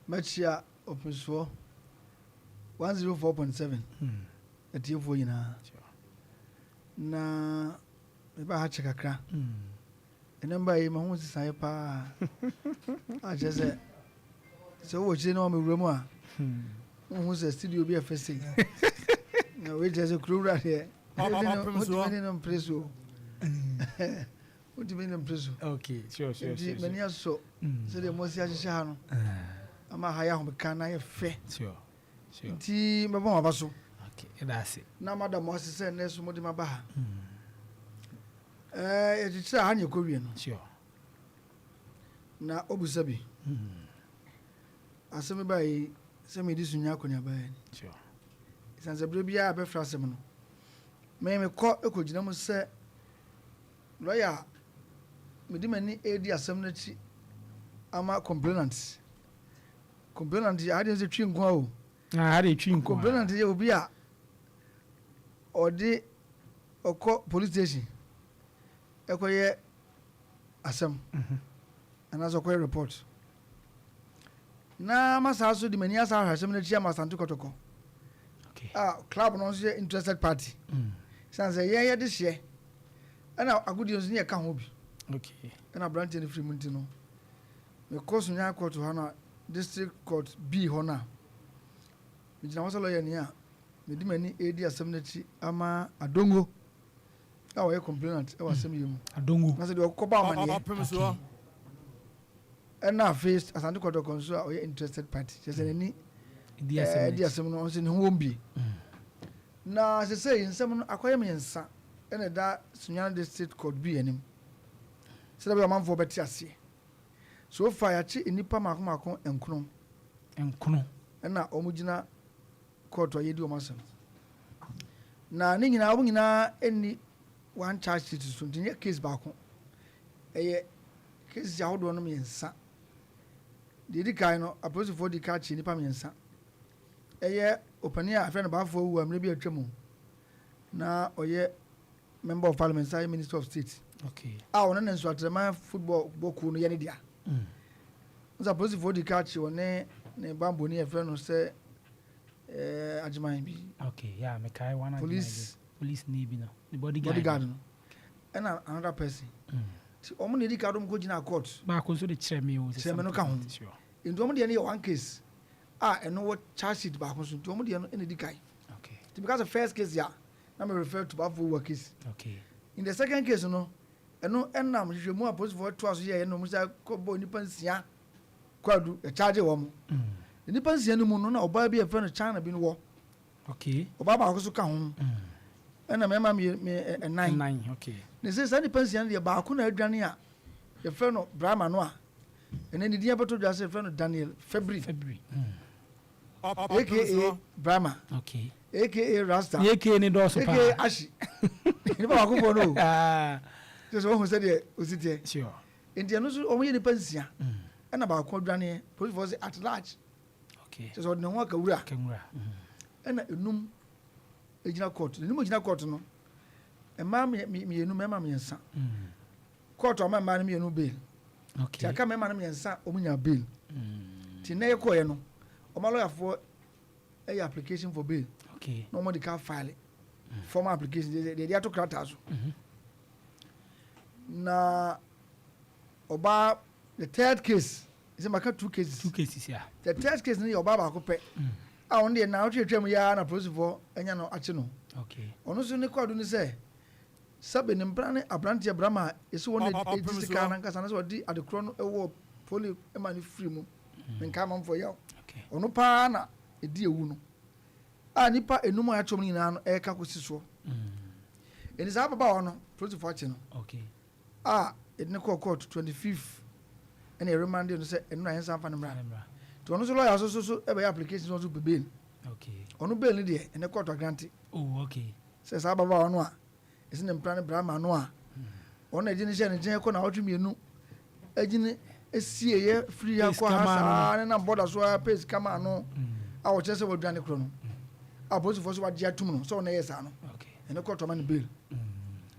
Mɛkyia Ɔpemsoɔ 104.7 atiefoɔ nyinaa. Na meba ha kyɛ kakra. Ɛnɛ mba yi mahu nsesaeɛ paa. Akyerɛ sɛ sɛ wowɔ akyire na wamɛwura mu a, wohu sɛ studio bi ɛfɛ sei. Na wei kyerɛ sɛ kuro wura deɛ, wotumi ne no mpere so. Wotumi ne mpere so. Okay, sure. Nti m'ani asɔ sɛdeɛ moasi ahyehyɛ ha no. Ama ha yɛ ahomeka na yɛ fɛ. Nti mɛbɔ mo aba so. Okay, ɛda ase. Na mada mo ase sɛ nnɛ so mode maba ha. Ɛɛ yɛkyekyere a ha ne yɛkɔwie no. Na obusa bi. Asɛm ba yi sɛ medi so nya akɔneaba yi. Ɛsiane sɛ berɛ biara a bɛfrɛ asɛm no, me mekɔ kɔgyina mu sɛ lɔya a mede m'ani redi asɛm no akyi ama complainant. Complainant yɛ adeɛ sɛ twi nko a o. Ah, ade twi nko. Complainant yɛ obi a ɔde ɔkɔ police station ɛkɔyɛ asɛm anaasɛ ɔkɔyɛ report. Na ma saa so de m'ani asa ahwɛ asɛm no akyi ama Asante Kɔtɔkɔ. A club no nso yɛ interested party. Sane sɛ yɛn yɛde hyeɛ ɛna agodie nso ne yɛka ho bi. Ɛna aberanteɛ no firi mu nti no, mekɔ Sunyani court hɔ no a, district court B hɔ no a, megyina hɔ sɛ lɔya ni a mede m'ani redi asɛm no akyi ama Adongo a ɔyɛ complainant wɔ asɛm yi mu. Adongo. Na sɛ deɛ ɔkɔbɔ amanneɛ. Ɛna afei Asante Kɔtɔkɔ nso a ɔyɛ interested party, kyerɛ sɛ n'ani di asɛm no, ɔnso ne ho wɔm bi. Na sesei nsɛm no akɔyɛ mmiɛnsa ɛna ɛda Sunyani District Court bi anim sɛdeɛ ɛbɛyɛ ɔmanfoɔ bɛte aseɛ. So far yɛakye nnipa mako mako 9. 9. Ɛna wɔn gyina court a yɛdi wɔn asɛm. Na ne nyinaa wɔn nyinaa nni one charge sheet so, nti nyɛ case baako. Ɛyɛ cases ahodoɔ no 3. Deɛ ɛdi kan no, apolisifoɔ di ka kye nnipa 3. Ɛyɛ ɔpanin a afei no Baffour awu a mmerɛ bi atwa mu na ɔyɛ member of parliament san yɛ minister of state. A ɔno ne Nsoatreman football bɔ kuo no yɛ ne dea. Nso apolisifoɔ di ka kye ɔne ne bambɔni a yɛfrɛ no sɛ Agyeman bi. Okay, yeah, mekae one Agyeman Police. Police ni bi no, ne bodyguard. Bodyguard no. Ɛna another person. Nti wɔn na edi ka dom kɔ gyina court. Baako nso de kyerɛ me o. Kyerɛ me no ka ho. Nti wɔn deɛ no yɛ one case a ɛno wɔ charge sheet baako so. Nti wɔn deɛ no ɛna edi kan. Nti because the first case ya na me refer to Baffour Awuah case. In the second case no, ɛno ɛnam hwehwɛmu a polisifoɔ toa so yɛɛ na wɔn sɛ kɔbɔ nnipa 6 kwadu yɛcharge wɔn. Nnipa 6 no mu no na ɔbaa bi a yɛfrɛ no China bi no wɔ. Ɔbaa baako so ka ho. Ɛna mmarima 4. 4, okay. Ne sɛ saa nnipa 6 no deɛ baako na adwane a yɛfrɛ no Brahma no a ɛnɛ ne din abɛtɔ dwa sɛ yɛfrɛ no Daniel Febri. Febri. AKA Brahma. AKA Rasta. Ne AKA ne dɔɔso paa. AKA Ashi. Nipa baako fɔ no o. Kyerɛ sɛ wɔhu sɛdeɛ osi teɛ. Nti ɛno nso wɔn yɛ nnipa 6. Ɛna baako adwaneɛ. Polisifoɔ sɛ at large. Kyerɛ sɛ ɔde ne ho aka wura. Ɛna 5 egyina court. Na 5 gyina court no, mmaa 2, mmarima 3. Court ama mmaa no 2 bail. Nti aka mmarima no 3 wɔn nya bail. Nti nnɛ yɛkɔɔɛ no, wɔn alɔyafoɔ ɛyɛ application for bail. Na wɔn de ka file formal application deɛ yɛde ato krataa so. Na ɔbaa the third case, sɛ maka two cases. Two cases, yeah. The third case no yɛ ɔbaa baako pɛ. A ɔno deɛ na ɔtwe twam yɛ na polisifoɔ anya no akye no. Ɔno nso ne kɔɔdo ne sɛ sɛbe ne mpena ne aberanteɛ Brahma a esi wɔn na edi sika nankasa na sɛ ɔde adekorɔ no wɔ poli ma ne firi mu. Nka amanfoɔ yaw. Ɔno paa na edi ewu no. A nipa 5 a yɛakyɛ wɔn nyinaa no ɛreka kɔsi soɔ. Enti saa ababaawa no polisifoɔ akye no. A yɛde no kɔɔ court 25th ɛna yɛremande no sɛ ɛno na yɛnsa mfa no mmra. Nti ɔno nso lawyer nso so ɛbɛyɛ application sɛ ɔno nso pɛ bail. Ɔno bail no deɛ ɛnɛ court agrante. Sɛ saa ababaawa no a ɛsɛ ne mpra ne Brahma no a ɔno na ɛgye ne hyɛ ne nkyɛn kɔ na ɔtwe 2 agye ne esieɛ firi ha kɔ ha saa ne nam bɔda so a pɛ sika maa no a ɔkyerɛ sɛ wadwane korɔ no a polisifoɔ so wagye atum no sɛ ɔno ɛyɛ saa no ɛne court ama no bail.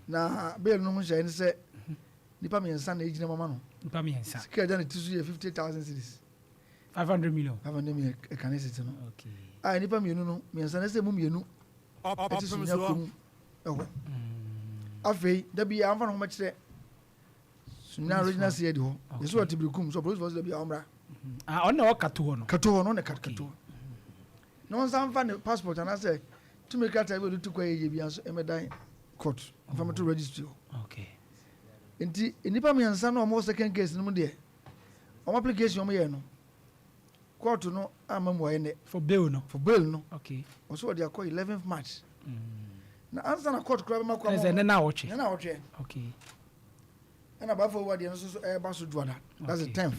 Na bail no ho hyɛe ne sɛ nipa 3 na egyina mu ama no. Nipa 3. Sika ɛda ne ti so yɛ 50,000 cedis. 500 million. 500 million ɛka tete no a nnipa mmienu no, mmiɛnsa no sɛ mu mmienu ɛte Sunya kurom ɛhɔ. Afei dabi a amfa no ho mɛkyerɛ Sunya Regional CID hɔ, yɛsɛ wɔte Birikum so, apolisifoɔ sɛ dabi a ɔmmra. Ah, ɔno na ɔka to hɔ no. Kato hɔ no ne kato hɔ na wɔnsan mfa ne passport anaasɛ tumi krataa bi a ɔde tu kwan yɛ bi nso ɛmɛdan court mfa mɛto registry hɔ. Nti nnipa mmiɛnsa no a wɔwɔ second case no mu deɛ, wɔn application wɔn yɛ no, court no ama mu ayɛ nɛ. For bail no. For bail no. Wɔsɛ wɔde akɔ 11th March na ansa na court koraa bɛma kɔ. Ɛsɛ ne na awɔtwe. Ne na awɔtwe. Ɛna Bafo wu adeɛ no nso so ɛreba so Dwoada, that's the 10th.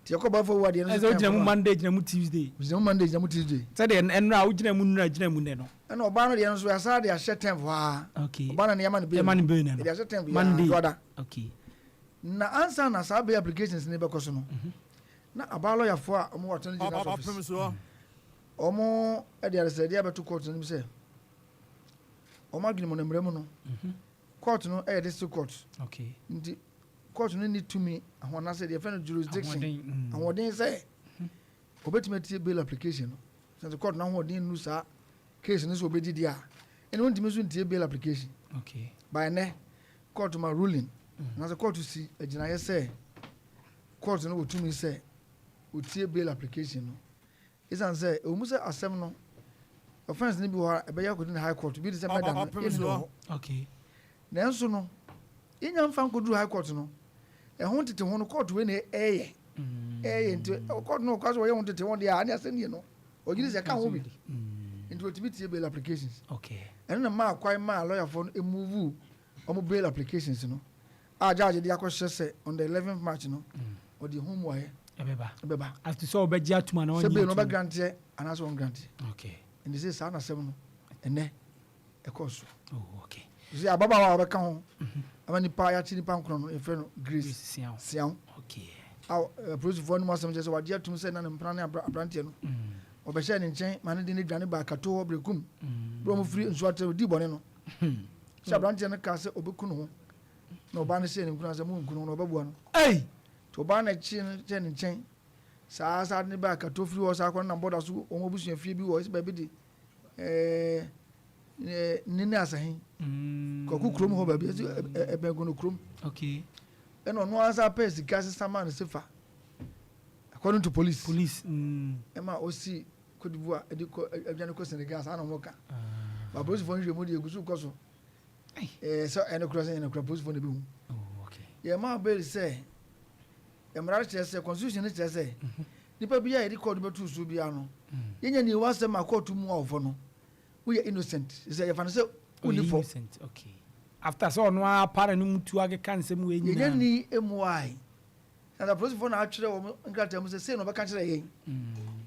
Nti yɛkɔ Bafo wu adeɛ no so. Ɛsɛ wogyina mu Monday, gyina mu Tuesday. Gyina mu Monday, gyina mu Tuesday. Sɛdeɛ ɛnura wogyina mu nura, gyina mu nɛ no. Ɛna ɔbaa no deɛ no nso yɛasa de ahyɛ 10th hɔ ara. Ɔbaa no ne yɛma no bail. Yɛma no bail no. Yɛde ahyɛ 10th. Monday. Dwoada. Na ansa na saa bail applications ne bɛkɔ so no, na abaa lɔyafoɔ a wɔn wɔ Attorney General's Office, wɔn de adesrɛdeɛ abɛto court no anim sɛ wɔn adwene mu no, mmerɛ mu no, court no yɛ district court. Nti court no ni tumi ahoɔden deɛ yɛfrɛ no jurisdiction, ahoɔden sɛ obetumi atie bail application no. Sɛ court no ahoɔden nu saa case no sɛ obɛdi deɛ a, ɛna wɔntumi nso ntie bail application. By nɛ court ma ruling na sɛ court si agyinaeɛ sɛ court no wɔ tumi sɛ otie bail application no, ɛsiane sɛ ɛwɔ mu sɛ asɛm no, offence no bi wɔ hɔ a ɛbɛyɛ akɔdi no high court bi de sɛ murder no ɛnni wɔ hɔ. Nanso no yɛnya mfa nkɔduru high court no, ɛho tete ho no, court wei na ɛyɛ. nti court no ɔka sɛ ɔyɛ ho tete ho deɛ a, ne asɛm nie no ɔgyina sɛ ɛka ho bi, nti wɔtumi tie bail applications. Ɛno na maa kwan maa lɔyafoɔ no emove ɔmo bail applications no a judge de akɔhyɛ sɛ on the 11th March no ɔde ho mu ayɛ. Ɛbɛba. Ɛbɛba. As to sɛ ɔbɛgye atum anaa sɛ ɔnyɛ bail no atum. ɔbɛ grant anaasɛ ɔn grant. Nti sɛ saa nasɛm no ɛnɛ ɛkɔɔ so. Sɛ ababaawa a ɔbɛka ho ama nipa yɛakye nipa nkron no, yɛfrɛ no Grace. Grace Siaw. Siaw. A apolisifoɔ no mu asɛm kyerɛ sɛ wagye atum sɛ na ne mpena ne aberanteɛ no ɔbɛhyɛ ne nkyɛn ma ne de ne dwane baa Kato hɔ Berekum berɛ ɔmo firi nsuo atɛ ɔdii bɔne no, sɛ aberanteɛ no kaa sɛ ɔbɛku ne ho na ɔbaa no hyɛɛ ne nkuna sɛ mo nku no na ɔbɛboa no. Ei! Nti ɔbaa no akyi no hyɛ ne nkyɛn saa saa de ne baa Kato firi hɔ saa kɔ no nam bɔda so, wɔn abusua fie bi wɔ ɛsɛ baabi de ɛɛ ne ne asahen Kwaku kurom hɔ baabi ɛsɛ ɛbɛn Gono kurom. Ɛna ɔno ara pɛ sika sesa maa no sefa, according to police. Police. Ɛma osi Cote d'Ivoire ɛde kɔ adwane kɔ Senegal, saa na wɔn ka ba. Polisifoɔ nhwɛ mu de egu so kɔ so sɛ ɛno kura sɛ ɛno kura polisifoɔ na ebi hu. Yɛ maa bail sɛ mmara kyerɛ sɛ, constitution no kyerɛ sɛ nipa bi a yɛde court bɛto so biara no, yɛnya ni wasɛm a court mu awɔfɔ no, woyɛ innocent, sɛ yɛfa no sɛ wonni fɔ. Innocent, okay. After sɛ ɔno ara para ne mu tu akeka nsɛm wei yɛnya nyinaa. Ni emu ae na polisifoɔ na atwerɛ wɔn nkrataa mu sɛ sei na ɔbɛka kyerɛ yɛn.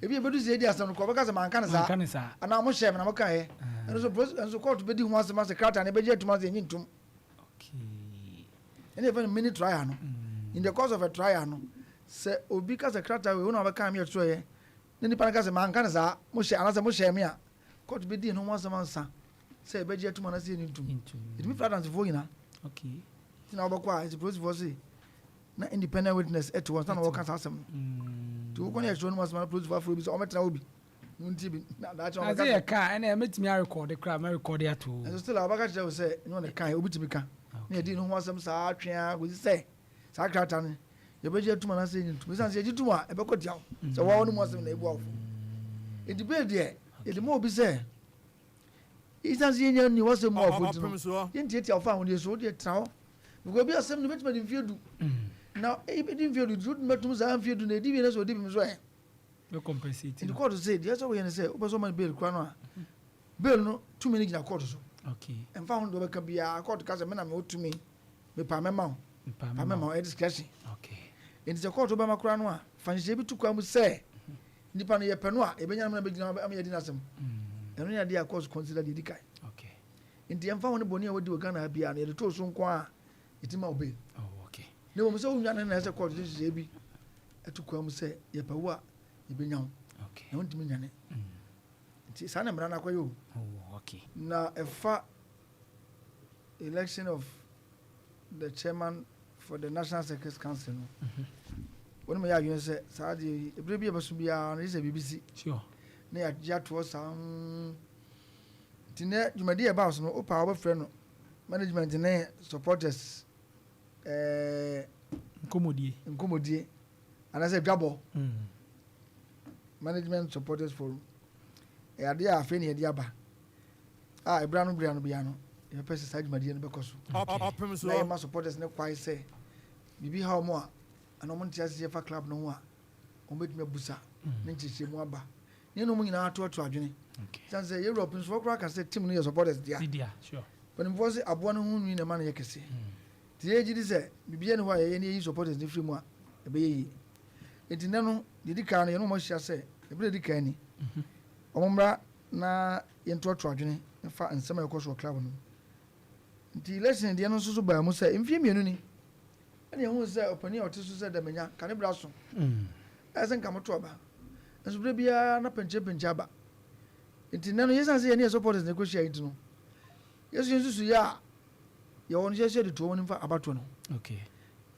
Ebi ebedu sɛ yɛdi asɛm no kɔ, ɔbɛka sɛ manka ne saa. Manka ne saa. Anaa mo hyɛ me na mo ka yɛ. Ɛno nso polisi nso court bɛdi ho asɛm asɛ krataa no ɛbɛgye atum asɛ yɛnyi ntum. Ɛna yɛfɛ no mini trial no. In the course of a trial no, sɛ obi ka sɛ krataa wei wo na ɔbɛka mi ɛtwerɛ yɛ ne nipa no ka sɛ manka ne saa, mo hyɛ anaasɛ mo hyɛ me a, court bɛdi ne ho asɛm ansa sɛ ɛbɛgye atum anaasɛ yɛnyi ntum. Ntum. Ɛtumi fira adansefoɔ nyinaa. Nti na wɔbɛkɔ a, nti polisifoɔ se na independent witness ɛte hɔ nsa na wɔka saa asɛm no. Nti wokɔ ne yɛtwerɛ no mu asɛm na polisifoɔ afrɛ bi sɛ ɔmɛtena hɔ bi na ɔntie bi na daakye Na wɔbɛka sɛ sɛ yɛ ka ɛna ɛmɛtumi arekɔde koraa, mɛrekɔde ato. Ɛnso still a wɔbɛka kyerɛ wo sɛ ɛnyɛ ɔne kan obi tumi ka na yɛdi ne ho asɛm saa twea kɔsi sɛ saa krataa no yɛbɛgye atum anaasɛ yɛnyi ntum. Ɛsiane sɛ yɛgye tum a, ɛbɛkɔ tia wo sɛ wɔwɔ no mu asɛm na ɛbu awofo. Nti bail deɛ, yɛde ma obi sɛ ɛsiane sɛ yɛnya nni wasɛm mu awofo nti no, yɛntiatia wo fa ahodeɛ so. Wodeɛ tena hɔ because obi asɛm no bɛtumi adi mfeɛ 10 na ɛdi mfeɛ 10 nti wotumi bɛtom saa mfeɛ 10 na ɛdi wie no sɛ ɔdi bem so ɛ. Bɛ compensate. Nti court sɛ deɛ sɛ woyɛ ne sɛ wopɛ sɛ ɔma no bail kora no a, bail no tumi no gyina court so. Ɛmfa ho deɛ wɔbɛka biara, court ka sɛ me na mewɔ tumi, mepa mɛma wo, Mpa pa mɛma wo, ɛyɛ discretion. Nti sɛ court wobɛma koraa no a, fa nhyehyɛ bi to kwan mu sɛ nipa no yɛpɛ no a, yɛbɛnya no na bɛgyina ama yɛdi n'asɛm. Ɛno ne adeɛ a court consider deɛ ɛdi kan. Nti ɛmfa ho ne bɔne a wadi wɔ Ghana ha biara no, yɛde too so nko a yɛtumi ma wo bail. Na mmom sɛ wonya no na ɛsɛ court de nhyehyɛ bi ɛto kwan mu sɛ yɛpɛ wo a, yɛbɛnya wo na wontumi nyane. Nti saa na mmara no akɔyɛ o. Na ɛfa election of the chairman for the National Circuit Council no. Wɔn mu yɛ adwene sɛ saa adeɛ yi, ebere bi a ɛbɛso biara no, gye sɛ biribi si na yɛagye atoɔ saa. Nti nɛ dwumadi a ɛbaa so no, wopɛ a wobɛfrɛ no management ne supporters nkɔmmɔdie. Nkɔmmɔdie anaasɛ dwabɔ. Management supporters forum ɛyɛ adeɛ a afei ne yɛde aba a ɛberɛ ano berɛ ano biara no, yɛbɛpɛ sɛ saa dwumadie no bɛkɔ so na yɛma supporters ne kwae sɛ biribi ha wɔn a ana wɔn nte aseɛ fa club no ho a, wɔn bɛtumi abusa ne nkyerɛkyerɛmu aba ne ɛna wɔn nyinaa atoato adwene. Sane sɛ yɛwura ɔpemsofoɔ koraa ka sɛ team no yɛ supporters dea. Mpanimfoɔ sɛ aboa no ho nwi na ɛma no yɛ kɛseɛ, nti yɛgye di sɛ biribiara ni hɔ a yɛyɛ ne yɛyi supporters no firi mu a ɛbɛyɛ yie. Nti nnɛ no, deɛ ɛdi kan no, yɛne wɔn ahyia sɛ ɛberɛ a ɛdi kan ni, wɔn mmra na yɛntoatoa adwene fa nsɛm a ɛkɔ so wɔ club no mu. Nti election deɛ no nso so baa mu sɛ mfeɛ 2 ni ɛna yɛhuu sɛ ɔpanin a ɔte so sɛ Damanya ka ne berɛ aso, ɛyɛ sɛ nka moto aba, nso berɛ biara na pɛnkyɛpɛnkyɛ aba. Nti nnɛ no, yɛsiane sɛ yɛne yɛ supporters na ɛkɔhyia yi nti no, yɛso yɛn nsusuiɛ a yɛwɔ no, yɛsɛ de to wɔn anim fa abatoɔ no ho.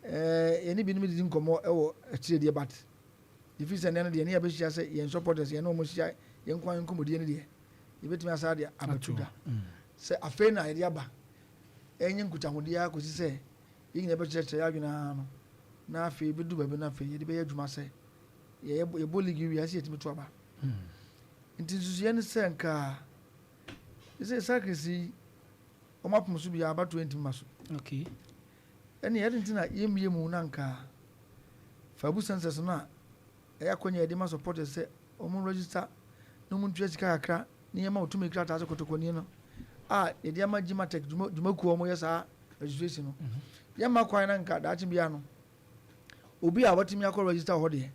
Yɛne binom didi nkɔmmɔ wɔ akyire deɛ, but yɛfiri sɛ nnɛ no deɛ ne yɛbɛhyia sɛ yɛn supporters, yɛne wɔn hyia yɛn nko ara nkɔmmɔdie no deɛ, yɛbɛtumi asa de abɛto dwa sɛ afei na yɛde aba, ɛnyɛ nkutahodeɛ ara kɔsi sɛ yɛn nyinaa bɛkyerɛkyerɛ yɛn adwene ara no, na afei bɛdu baabi no, afei yɛde bɛyɛ adwuma sɛ yɛbɔ league wie a, sɛ yɛtumi to aba. Nti nsusuiɛ ne sɛ nka sɛ cycles yi wɔn apem so biara abatoɔ ntumi ma so. Ɛne yɛde nti na yɛmmie mu na nka Fabu census no a ɛyɛ akɔnya yɛde ma supporters sɛ wɔn register na wɔn ntua sika kakra ne yɛma otumi krataa sɛ kotokoni no a yɛde ama Gimatec dwumakuo a wɔyɛ saa registration no, yɛmma kwan na nka daakye biara no obi a watumi akɔ register wɔ hɔ deɛ,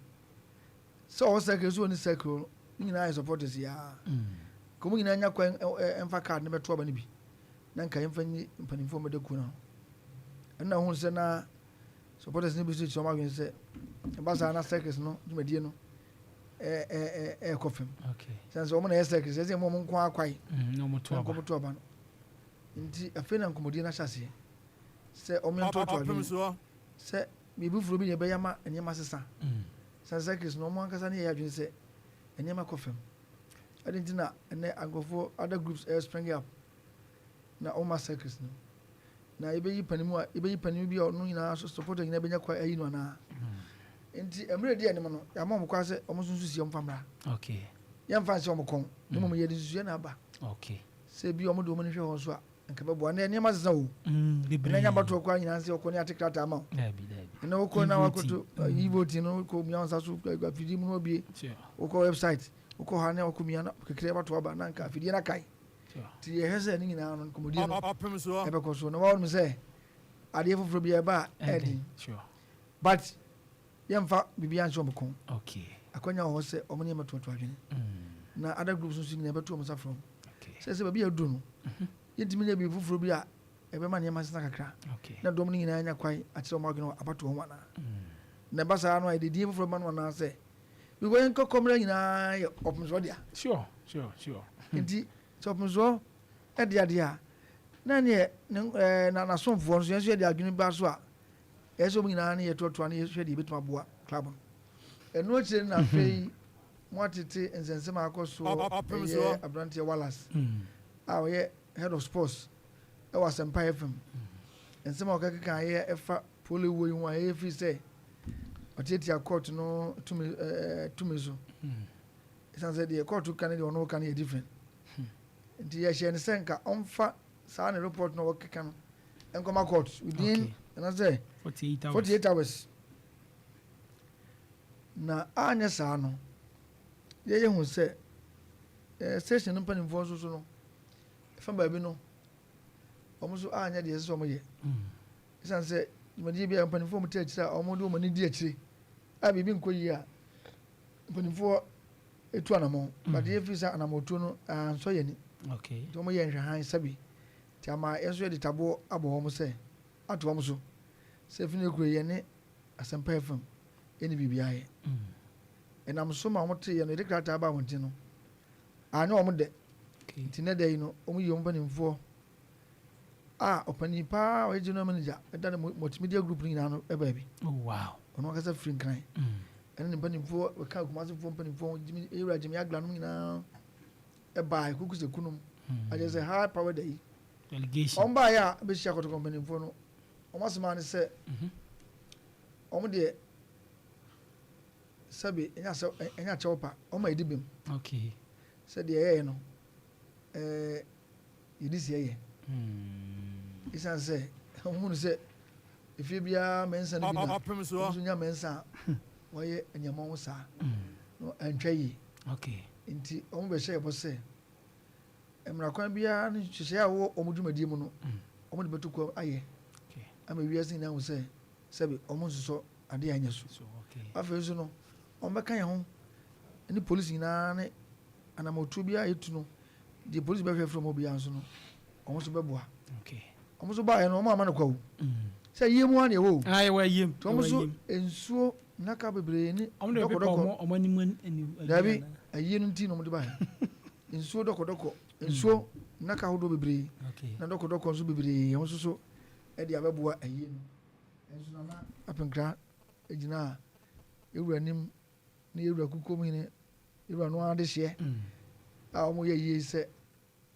sɛ ɔwɔ circle so ɔni circle no, ne nyinaa yɛ supporters yaa, nka wɔn nyinaa nya kwan mfa card no bɛto aba no bi na nka yɛmfa nyi mpanimfoɔ mmɛda kuo no ano. Ɛno na ohun sɛ na supporters no bi nso kyerɛ wɔn adwene sɛ ɛba saa na circles no dwumadie no ɛɛkɔ fam, sɛ sɛ wɔn na ɛyɛ circles ɛsɛ wɔn nko akwae na wɔn to aba no. Nti afei na nkɔmmɔdie no ahyɛ aseɛ sɛ wɔn yɛntoatoa adwene sɛ biribi foforɔ bi na ɛbɛyɛ ama nneɛma sesa. Sɛ circles no, wɔn ankasa ne yɛyɛ adwene sɛ nneɛma kɔ fam ɛde nti na ɛnɛ nkurɔfoɔ other groups ɛyɛ spring up na wɔn ma circles no na yɛbɛyi panimu a yɛbɛyi panimu bi a ɔno nyinaa so supporter nyinaa bɛnya kwa ayi no anaa. Nti mmerɛ di anim no, yɛama wɔn kwa sɛ wɔn nso nsusuiɛ mfa mmra. Yɛmfa nhyɛ wɔn kɔn na mmom yɛde nsusuiɛ na aba sɛ bi wɔn de wɔn ani hwɛ hɔ nso a nka bɛboa. Ndɛ nneɛma sesa o. Ɛnɛ nya abatoɔ koraa nyinaa sɛ ɔkɔ ne ate krataa ma wo. Ɛnɛ wokɔ na wakɔto e-voting no, wokɔ mia wo nsa so afidie mu na wabie, wokɔ website, wokɔ ha ne wakɔ mia na kekere abatoɔ aba na nka afidie no akae. Nti yɛhwɛ sɛ ne nyinaa no nkɔmmɔdie no ɛbɛkɔ so na wɔnom sɛ adeɛ foforɔ bi ɛba a ɛden, but yɛmfa biribiara nhyɛ wɔn kɔn. Akwanya wɔ hɔ sɛ wɔn ne yɛmɛtoatoa adwene na other groups nso nyinaa ɛbɛto wɔn nsa frɛ wɔn sɛ baabi a aduru no, yɛntumi nyɛ biribi foforɔ bi a ɛbɛma nneɛma sesa kakra na dɔm no nyinaa nya kwan akyerɛ wɔn adwene wɔ abatoɔ ho anaa. Na ɛba saa no a, yɛde din foforɔ bɛma no anaa sɛ because yɛn kɔkɔmmerɛ nyinaa yɛ ɔpemsoɔ dea. Nti sɛ ɔpemsoɔ de adeɛ a, na neɛ ne na n'asomfoɔ nso, yɛn nso yɛde adwene ba so a, ɛyɛ sɛ wɔn nyinaa ne yɛtoatoa ne yɛhwɛ deɛ yɛbɛtumi aboa club no. Ɛno akyire no na afei moatete nsɛnsɛm a akɔ soɔ, ɛyɛ aberanteɛ Wallace a ɔyɛ head of sports ɛwɔ Asɛmpa FM, nsɛm a ɔkakeka ayɛ ɛfa Pole wuo yi ho a ɛyɛ firi sɛ ɔtiatia court no tumi tumi so, ɛsiane sɛ deɛ court ka ne deɛ ɔno ka no yɛ different. Nti yɛhyɛ no sɛ nka ɔmfa saa ne report no a wɔkeka no nkɔma court within anaasɛ 48 hours, na anyɛ saa no, yɛyɛ hu sɛ station no mpanimfoɔ nso so no ɛfa baabi no, wɔn nso anyɛ deɛ ɛsɛ sɛ wɔyɛ, ɛsiane sɛ dwumadie bi a mpanimfoɔ wɔn te akyire a wɔn de wɔn ani di akyire a biribi nkɔ yie a, mpanimfoɔ etu anamɔ, but yɛfiri sɛ anamɔtuo no ansɔ yɛn ani, nti wɔn yɛ nhwɛhan sɛbi, nti ama yɛn nso yɛde taboɔ abɔ wɔn sɛ ato wɔn so sɛ efi ne kuro yɛn ne Asɛmpa FM ɛni biribi ayɛ. Ɛnam so ma wɔn te yɛn no yɛde krataa ba abɔnten no anyɛ wɔn dɛ. Nti ne dɛ yi no, wɔn yi wɔn mpanimfoɔ a ɔpanin paa a ɔyɛ general manager ɛda ne multimedia group no nyinaa no baabi. Oh, wow. Ɔno ankasa firi Nkran ɛne ne mpanimfoɔ bɛka Kumasefoɔ mpanimfoɔ ho, Jimmy, Ewura Jimmy Agla nom nyinaa ɛbaa Kuku Seku nom. Akyerɛ sɛ high power da yi. Delegation. Wɔn baeɛ a bɛhyia Kɔtɔkɔ mpanimfoɔ no, wɔn asɛm ara ne sɛ wɔn deɛ sɛbe ɛnyɛ asɛ ɛnyɛ akyɛw pa, wɔn a yɛdi bem. Sɛ deɛ ɛyɛɛ no, ɛɛ yɛdi si ɛyɛ. Esiane sɛ wɔn sɛ efie biara mɛnsa no bi na wɔn nso nya mɛnsa a wɔyɛ nneɛma ho saa no ɛntwa yie. Nti wɔn bɛhyɛ ɛbɔ sɛ mmara kwan biara ne nhyehyɛeɛ a wɔwɔ wɔn dwumadie mu no, wɔn de bɛto kwan ayɛ ama wiase nyinaa ahu sɛ sɛbe wɔn nsosɔ adeɛ a ɛnyɛ so. Afei nso no, wɔn bɛka yɛn ho ne polisi nyinaa ne anamɔtuo biara a yɛtu no, deɛ polisi bɛhwɛ firi wɔn biara nso no, wɔn nso bɛboa. Wɔn nso baeɛ no, wɔn amma no kwa o. Sɛ yie mu ara na ɛwɔ o. Ah, yɛwɔ ayiem. Nti wɔn nso nsuo nnaka bebree ne Wɔn de bɛpepa dɔkɔdɔkɔ. wɔn anim anim. Daabi, ayie no nti na wɔn de baeɛ. Nsuo dɔkɔdɔkɔ, nsuo nnaka ahodoɔ bebree na dɔkɔdɔkɔ nso bebree wɔn nso so de abɛboa ayie no. Nso Nana Apenkra gyinaa yɛwura anim ne yɛwura kukuom hene, yɛwura no ara adehyeɛ a wɔyɛ ayie sɛ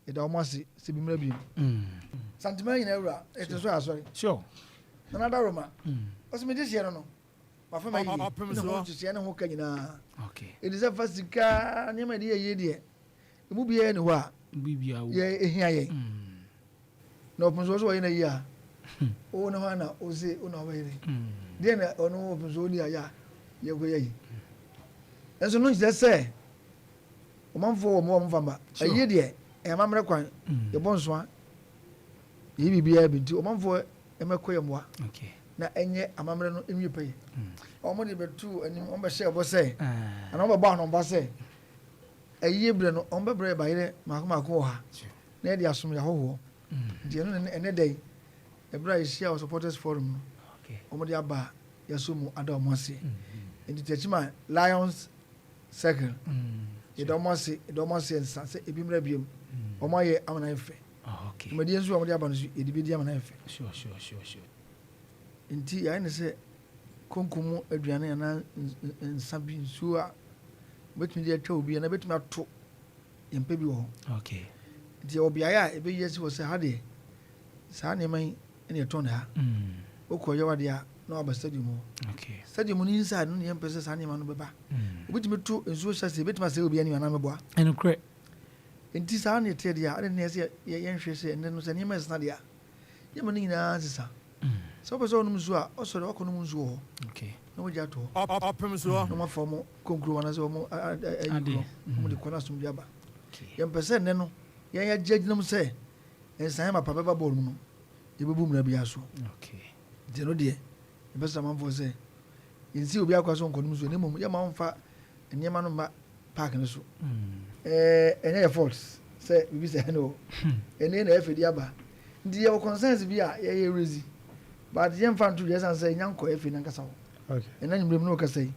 yɛda wɔn ase sɛ bi mmra bio. Santeman nyinaa wura, ɛte so asɔre. Sure. Nana Daroma, ɔsɛ me dehyeɛ no no, wafa ma yie, ne ho nhyehyɛɛ ne ho ka nyinaa. Ɛdi sɛ fa sika nneɛma yɛde yɛ yie deɛ, emu biara ni hɔ a yɛ ehia yɛn. Na ɔpem so ɔsɛ ɔyɛ na yie a, wo ne hɔ na ɔse wo na ɔbɛyɛ ne. Deɛ na ɔno ɔpem so ɔni ayɛ a yɛkɔ yɛ yi. Nso no nkyerɛ sɛ ɔmanfoɔ wɔ mmoa wɔmfa mma. Ayie deɛ ɛyɛ amammerɛ kwan, yɛbɔ nsoa, yɛyi biribiara bi nti ɔmanfoɔ mmɛkɔ yɛ mmoa na ɛnyɛ amammerɛ no nwie pɛyɛ. Wɔn de bɛtu anim, wɔn bɛhyɛ ɛbɔ sɛ, anaa wɔn bɛbɔ anɔmba sɛ, ayie berɛ no wɔn bɛbrɛ yɛ bayerɛ mako mako wɔ ha na yɛde asom yɛ ahɔhoɔ. Nti ɛno na ɛnɛ da yi, ɛberɛ a yɛhyia wɔ supporters forum no, wɔn de aba a yɛasɔ mu ada wɔn ase. Nti Techiman Lions Circle, yɛda wɔn ase, yɛda wɔn ase nsa sɛ ebi mmra biom. Wɔn ayɛ ama no ayɛ fɛ. Dwumadie nso a wɔde aba no nso, yɛde bɛdi ama no ayɛ fɛ. Nti yɛayɛ no sɛ konko mu aduane anaa nsa bi, nsuo a wɔbɛtumi de atwa obi anaa bɛtumi ato yɛn pɛ bi wɔ hɔ. Nti yɛwɔ beaeɛ a yɛbɛyi asi hɔ sɛ ha deɛ, saa nneɛma yi na yɛtɔn no ha. Wokɔ yɛ w'adeɛ a, na waba stadium hɔ. Stadium no inside no na yɛmpɛ sɛ saa nneɛma no bɛba. Obi tumi to nsuo hyɛ sɛ ebɛtumi asɛe obi anim anaa mɛboa. Ɛnokorɛ. Nti saa na ɛteɛ deɛ a, adɛn na ɛsɛ sɛ yɛnhwɛ sɛ ɛnnɛ no sɛ nneɛma ɛsesa deɛ a, yɛma no nyinaa nsesa. Sɛ wopɛ sɛ wonom nsuo a, ɔsɔre wakɔnom nsuo wɔ hɔ na wagya ato hɔ. Na wɔafa wɔn konkuro anaasɛ wɔn ayi kuro, wɔn de kɔ na asomdwoeɛ aba. Yɛmpɛ sɛ nnɛ no yɛn yɛagye agyinam sɛ nsaeɛ mapa bɛba bɔɔl mu no, yɛbɛbu mmara biara so. Nti ɛno deɛ, yɛbɛsrɛ amanfoɔ sɛ yɛnsi obiara kwan sɛ ɔnkɔnom nsuo na mmom yɛmma wɔmfa nneɛma no mma park no so. Ɛɛ ɛnyɛ yɛ fault sɛ biribi sɛ ɛne hɔ. Ɛnɛ na ɛfɛ di aba. Nti yɛwɔ concerns bi a yɛyɛ raise but yɛmfa nto dwa ɛsiane sɛ yɛnya nkɔ ɛfɛ nankasa hɔ. Ɛnɛ anwummerɛ mu ne wɔkasa yi,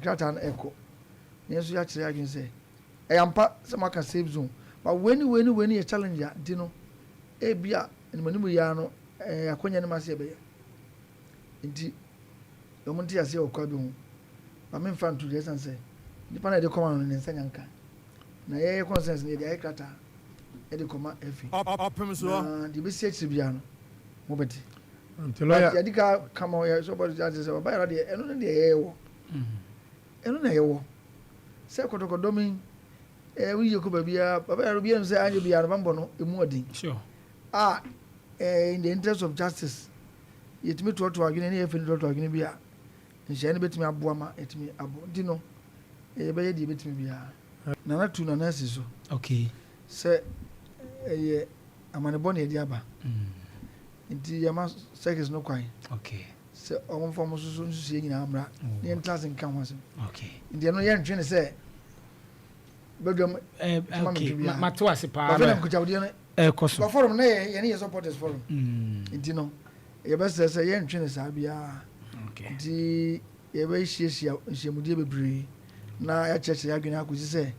krataa no ɛkɔ. Na yɛn nso yɛakyerɛ adwene sɛ ɛyɛ ampa sɛ moaka safe zone but wei ne wei ne wei ne yɛ challenge a nti no ebia animanimu yi ara no ɛɛ akwanya no ma sɛ yɛbɛyɛ. Nti wɔn nte aseɛ wɔ kwa bi ho. Ma memfa nto dwa ɛsiane sɛ nipa no a yɛde kɔma no no ne nsa nya nka. Na yɛyɛ concerns no yɛde ayɛ krataa de kɔma FA. Na deɛ ɛbɛsi akyire biara no mobɛte. Nti lawyer. But yɛde ka kama yɛ sɛ ɔbɔ de sɛ ɔba yɛrɛ deɛ ɛno ne deɛ yɛwɔ. Ɛno na yɛwɔ. Sɛ kɔtɔkɔdɔm yi ɛɛ woyie kɔ baabiara baba yɛrɛ obiara nim sɛ anyɛ biara no bambɔ no emu ɔden. Sure. A ɛɛ in the interest of justice yɛtumi toatoa adwene ne yɛfɛ no toatoa adwene bi a nhyehyɛe no bɛtumi aboa ma yɛatumi abɔ. Nti no, yɛbɛyɛ deɛ yɛbɛtumi biara. Nana tu Nana asi so. Okay. Sɛ ɛyɛ amanebɔ na yɛde aba. Nti yɛma circuits no kwan. Okay. Sɛ wɔmfa wɔn nso so nsusuiɛ nyinaa mmra na yɛntena ase nka ho asɛm. Okay. Nti ɛno yɛntwe no sɛ badwam eh, okay. Mate wase paa. Afei na nkutawodeɛ no ɛkɔ so. Forum na yɛne yɛ supporters forum. Nti no yɛbɛsrɛ sɛ yɛntwe no saa biara. Nti yɛbɛhyiahyia nhyiamudeɛ bebree na yɛakyerɛkyerɛ yɛn adwene akɔsi sɛ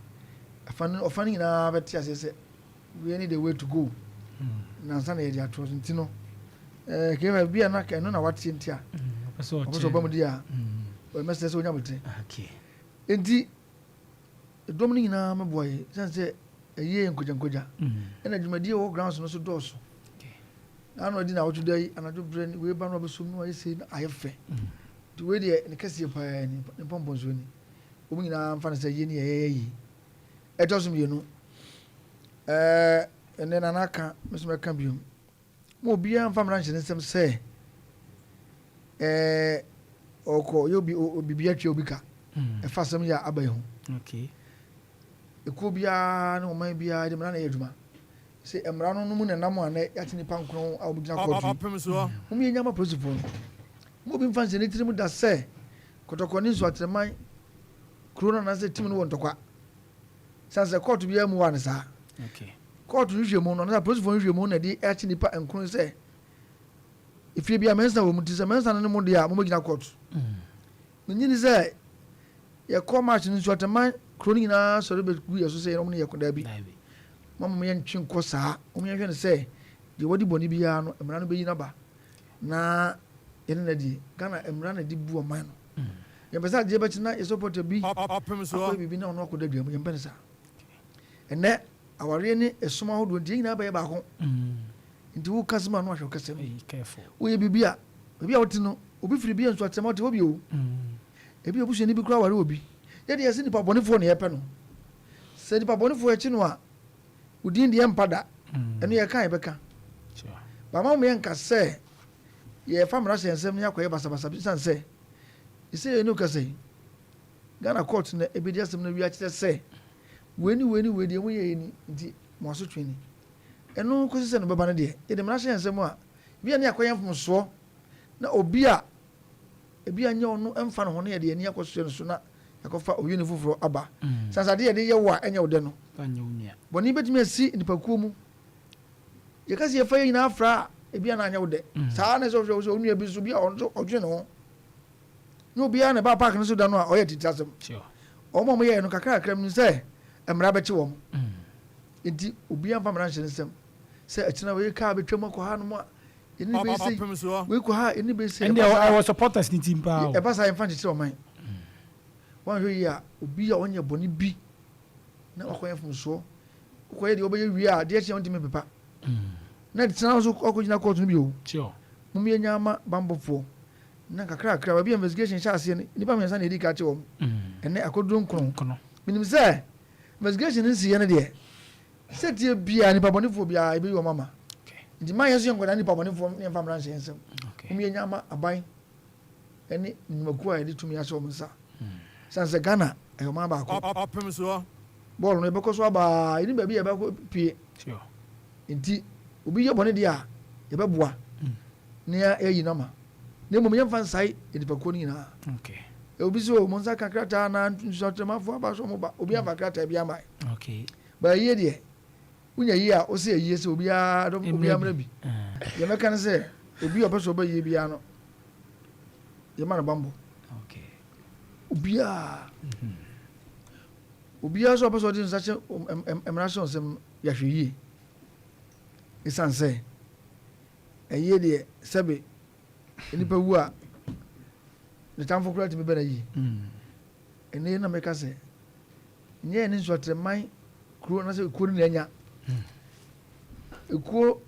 afa no ɔfa no nyinaa bɛte aseɛ sɛ wei ne the way to go na ansa na yɛde atoɔ so. Nti no ɛɛ kɛmɛ bi a na ɛno na wateɛ nti a ɔpɛ sɛ ɔba mu di a. Mɛsrɛ sɛ ɔnya botere. Enti dɔm no nyinaa mɛboa yɛ sɛn sɛ ɛyɛ yɛ nkogyankogya. Ɛna dwumadie wɔ grounds no so dɔɔso. Na ano adi na awɔtwe da yi anadwo berɛ ni wei ba no abɛsom no ayɛ sei na ayɛ fɛ. Nti wei deɛ ne kɛseɛ paa ni, ne mpɔmpɔnsoɔ ni. Wɔn nyinaa mfa no sɛ yei ne yɛyɛ yie. Ɛtɔ so mmienu, ɛɛ ɛnɛ Nana aka, me nso mɛka biom. Ma obiara mfa mmara nhyɛ ne nsam sɛ ɛɛ ɔkɔ yɛ obi biribi atwa obi ka. Ɛfa asɛm yi a aba yi ho. Okay. Ekuo biara ne ɔman biara de mmara na ɛyɛ adwuma. Sɛ mmara no no mu na nam a nɛ yɛate nipa nkron a wɔgyina kɔɔto yi. Mom yɛnya ma polisifoɔ no. Ma obi mfa nhyɛ ne tirim da sɛ Kɔtɔkɔ ne Nsuatreman kuro no anaasɛ tim no wɔ ntɔkwa. Sane sɛ kɔɔto biara mu wa no saa. Kɔɔto nhwehwɛmu no anaasɛ apolisifoɔ nhwehwɛmu na ɛde akye nnipa nkron sɛ efie bi a mɛnsa wɔ mu nti sɛ mɛnsa no ne mo deɛ a mommɛgyina kɔɔto. Menye ni sɛ yɛkɔ march no Nsuatreman kuro no nyinaa sɔre bɛgu yɛ so sɛ yɛn ne yɛko daabi. Mama mo yɛntwe nkɔ saa. Mo yɛnhwɛ no sɛ deɛ wadi bɔne biara no mmara no bɛyi no aba. Na yɛne no adi. Ghana mmara na ɛde bu ɔman no. Yɛmpɛ sɛ adeɛ bɛkye na yɛ supporter bi akɔyɛ biribi na ɔno akɔda dua mu. Yɛmpɛ no saa. Ɛnɛ awareɛ ne ɛsom ahodoɔ nti yɛn nyinaa bɛyɛ baako. Nti wo kasa mu a na wahwɛ wo kasa mu. Woyɛ biribi a baabi a wote no obi firi bi a nso atɛm a ɔte hɔ bi o. Ebi obusuani bi koraa ware obi. Yɛ deɛ yɛse nipa bɔnefoɔ na yɛpɛ no. Sɛ nipa bɔnefoɔ yɛkye no a Wo din deɛ ɛmpa da. Ɛno yɛka a yɛbɛka. But mma yɛnka sɛ yɛrefa mmara hyɛ yɛn nsam na yɛakɔyɛ basabasa esiane sɛ seesei yɛne wo kasa yi, Ghana court na ɛbɛdi asɛm no awie akyerɛ sɛ wei ne wei ne wei deɛ moyɛeɛ ni nti mo asotwe ni. Ɛno kɔsi sɛ no bɛba no deɛ, yɛde mmara hyɛ yɛn nsam a, ebia na yɛakɔyɛ mfomsoɔ na obi a Ebia nyɛ ɔno mfa ne ho na yɛde yɛn ani akɔsoɛ no so na yɛakɔfa owini foforɔ aba. Sane sɛ adeɛ a yɛde yɛ wo a ɛnyɛ wo dɛ no, bɔne bɛtumi asi nnipakuo mu. Yɛka sɛ yɛfa yɛn nyinaa fra a, ebia na anyɛ wo dɛ. Saa ara na ɛsɛ sɛ wohwɛ sɛ wo nua bi nso, bi a ɔno nso ɔdwene ne ho. Nyɛ obiara na ɛbaa park no so da no a ɔyɛ atitirasɛm. Wɔn a wɔyɛeɛ no, kakrakakra menim sɛ mmara bɛkye wɔn. Enti obiara mfa mmara nhyɛ ne nsam sɛ akyire wei kaa bɛtwam akɔ hanom a, Yɛne no bɛyɛ sei. Wei kɔ ha a, yɛne no bɛyɛ sei. Ɛnde ɛwɔ supporters ne team paa o. Ɛba saa yɛmfa nkyekyere ɔman. Woanhwɛ yie a, obi a ɔnyɛ bɔne bi na wakɔyɛ mfomsoɔ, wokɔyɛ deɛ wobɛyɛ wie a, adeɛ kye a wontumi mpepa. Na tena nso akɔgyina kɔɔto no bio. Mom yɛnya ama bammɔfoɔ na kakrakra baabi a investigation hyɛ aseɛ no, nnipa mmiɛnsa na yɛdi ka kye wɔn. Ɛnnɛ akɔduru nkron. Menim sɛ investigation no nsiiɛ no deɛ, Sɛdeɛ biara, nnipa bɔnefoɔ biara, yɛbɛyi wɔn ama. Nti mma yɛn nso yɛnkɔdan nnipa bɔnefoɔ ne yɛmfa mmara nhyɛ yɛn nsam. Mom yɛnya ama aban ne nnwumakuo a yɛde tumi ahyɛ wɔn nsa. Sane sɛ Ghana ɛyɛ ɔman baako. Bɔɔl no yɛbɛkɔ so abaa, yɛnim baabi a yɛbɛkɔ pie. Nti obi yɛ bɔne deɛ a, yɛbɛboa na yɛayi no ama. Na mmom yɛmfa nsae nnipakuo no nyinaa. Obi sɛ o, mo nsa ka krataa anaa nsuatwerɛmafoɔ aba so ɔmo ba. Obi amfa krataa bi ama. But ayie deɛ, wonya yie a, wose ayie sɛ obiara dɔm obiara mmra bi. Deɛ mɛka ne sɛ, obi a ɔpɛ sɛ ɔba yie biara no, yɛma no bammɔ. Obiara. Obiara nso a ɔpɛ sɛ ɔde nsa hyɛ mmara hyɛ nsam no, yɛahwɛ yie. Ɛsiane sɛ, ayie deɛ, sɛbe nnipa wu a, ne tamfo koraa tumi bɛ no ayie. Ɛnnɛ yi na meka sɛ, nyɛ yɛne Nsuatreman kuro anaasɛ ekuo no na anya. Ekuo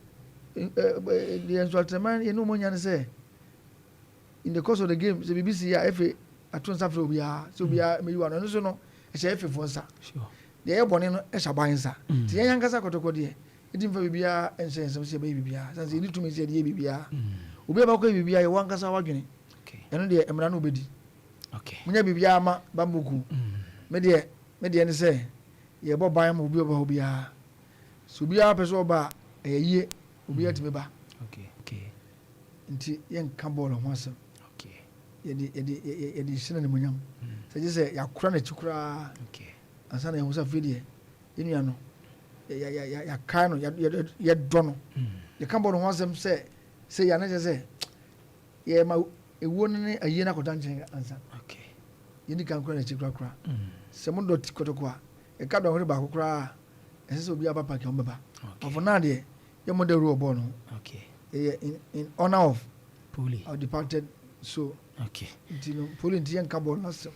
deɛ Nsuatreman yɛne wɔn anya ne sɛ in the course of the game sɛ biribi si a efe ato nsa frɛ obiara sɛ obiara mmeyi wa no ɛno so no ɛhyɛ efefoɔ nsa. Deɛ ɛyɛ bɔne no ɛhyɛ aban nsa. Nti yɛn ankasa kɔtɔkɔ deɛ ɛdi mfa biribiara nhyɛ yɛn nsam sɛ yɛbɛyɛ biribiara sane sɛ yɛnni tumi sɛ yɛde yɛ biribiara. Obi a bɛkɔ yɛ biribiara yɛ wɔn ankasa wadwene. Ɛno deɛ mmara no wobɛdi. Monyɛ biribiara ma bammɔ kuo. Me deɛ, me deɛ ne sɛ, yɛbɔ ban ma obi a ɔba hɔ biara. Sɛ obiara pɛ sɛ ɔba a, ɛyɛ yie, obiara tumi ba. Nti yɛnka bɔɔl ho asɛm. Yɛde, yɛde, yɛde hyɛ no animuonyam. Sɛ gye sɛ yɛakora n'akyi koraa ansa na yɛahu sɛ afei deɛ yɛn nua no, yɛakae no, yɛdɔ no. Yɛka bɔɔl ho asɛm sɛ, sɛ yɛ a na kyerɛ sɛ Yɛma ewuo no ne ayie no akɔda nkyɛn ansa. Yɛnni kan kora n'akyi korakora. Sɛ mo dɔ kɔtɔkɔ a, ɛka dɔnhwere baako koraa a, ɛnsɛ sɛ obiara ba park a wɔbɛba. But for now deɛ, yɛmmɔ dawuro wɔ bɔɔl no ho. Ɛyɛ in, in honour of our departed soul. Nti no Poli nti yɛnka bɔɔl no asɛm.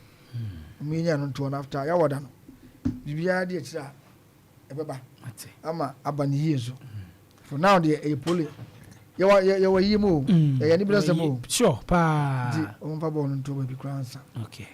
Ɔmo yɛnya no ntoɔ no after yɛawɔda no, biribiara de akyire a ɛbɛba ama aba ne yie nso. For now deɛ, ɛyɛ Poli yɛwɔ yie mu o, ɛyɛ anibere asɛm o. Sure paa. Nti ɔmo mfa bɔɔl no ntoɔ baabi koraa nsa.